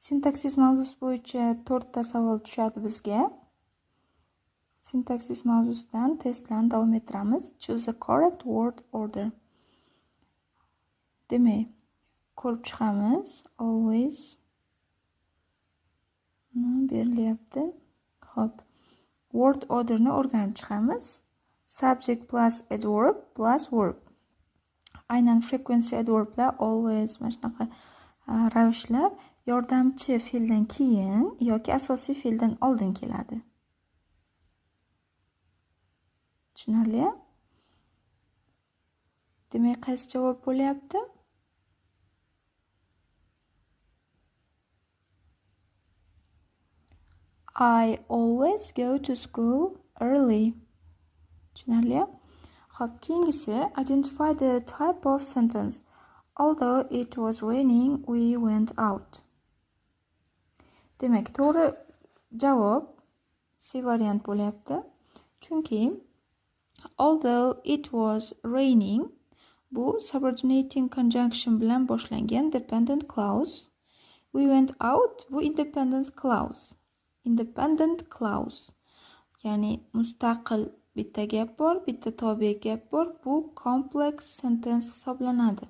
Sintaksis mavzusi bo'yicha to'rtta savol tushadi bizga. Sintaksis mavzusidan testlarni davom ettiramiz. Choose the correct word order. Demak, ko'rib chiqamiz. Always berilyapti. Xo'p. Word orderni o'rganib chiqamiz. Subject plus adverb plus verb. Aynan frequency adverblar, always, mana shunaqa ravishlar yordamchi fe'ldan keyin yoki asosiy fe'ldan oldin keladi. Tushunarli? Demak, qaysi javob bo'lyapti? I always go to school early. Tushunarli? Xo'p, keyingisi, identify the type of sentence. Although it was raining, we went out. Demak, to'g'ri javob C variant bo'lyapti. Chunki although it was raining bu subordinating conjunction bilan boshlangan dependent clause. We went out bu independent clause. Independent clause. Ya'ni mustaqil bitta gap bor, bitta tobe gap bor. Bu complex sentence hisoblanadi.